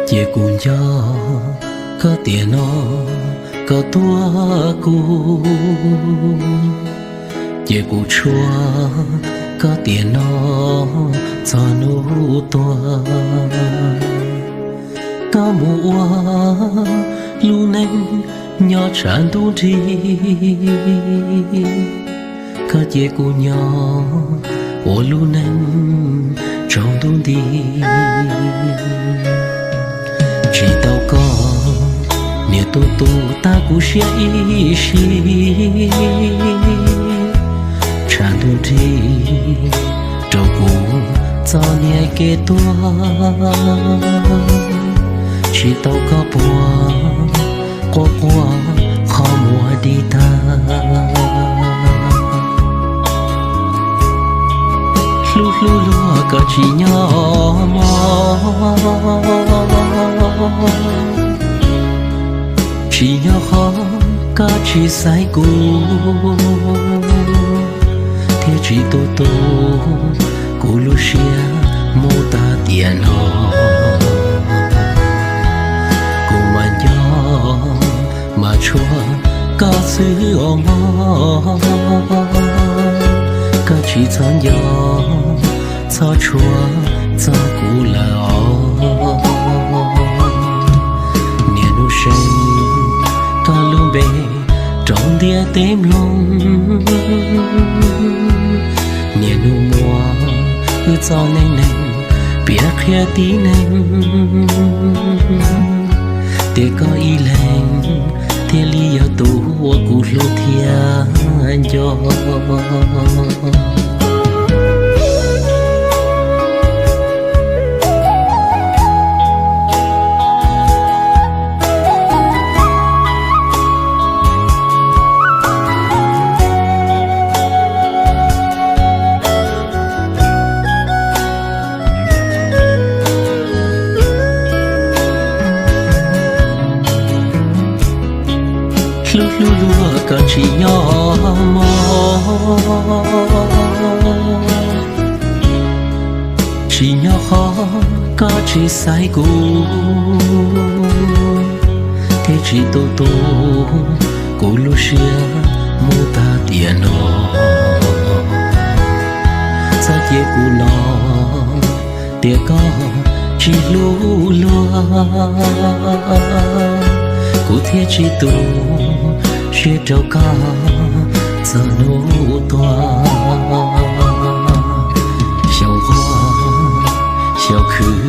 Ces kuv nco koj tiam no koj tuaj kuv, ces kuv tshuav koj tiam no txog hnub tuag. Koj mus ua lub neej nyob tshav ntuj nrig, koj cia kuv nyob ua lub neej tsaus ntuj nti. Tsis tau koj, niam tus tus tag kuv siab ib si, tshav ntuj nrig rau kuv txoj niag kev tuag. Tsis tau koj puag, quaj quaj qhov muag di tag. Hlub hlub luag koj tsis nyob mog, tsis nyob qhov koj tsis xaiv kuv, thiaj tsis tu tu kuv lub siab mus tag tiam no. Kuv mas nco mas tshuav koj xwb os mog, koj tsis txhob nco txhob tshuav txog kuv lawm os. Niaj hnub seev koj lub npe rau ntiaj teb mloog, niaj hnub muab wb txoj neej neeg piav qhia tib neeg, tias koj ib leeg thiaj li yog tus uas kuv hlub thiab nco. Hlub hlub luag koj tsis nyob mog, tsis nyob qhov koj tsis xaiv kuv, thiaj tsis tu tu kuv lub siab mus tag tiam no. Txhob cia kuv no tias koj tsis hlub luag, kuv thiaj tsis tu siab rau koj txog hnub tuag. Xyaum nquag xyaum khwv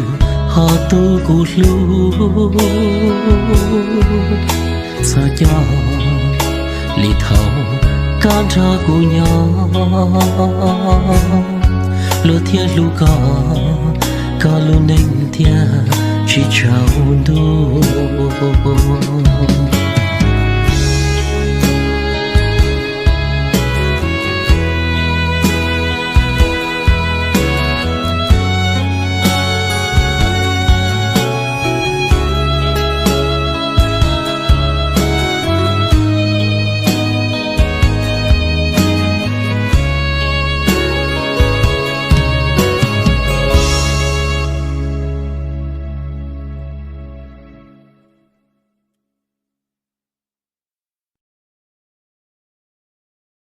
ho tu kuv hlub, txhob coj li thaum koj nrog kuv nyob, luag thiaj hlub koj, koj lub neej thiaj tsis tsaus ntuj.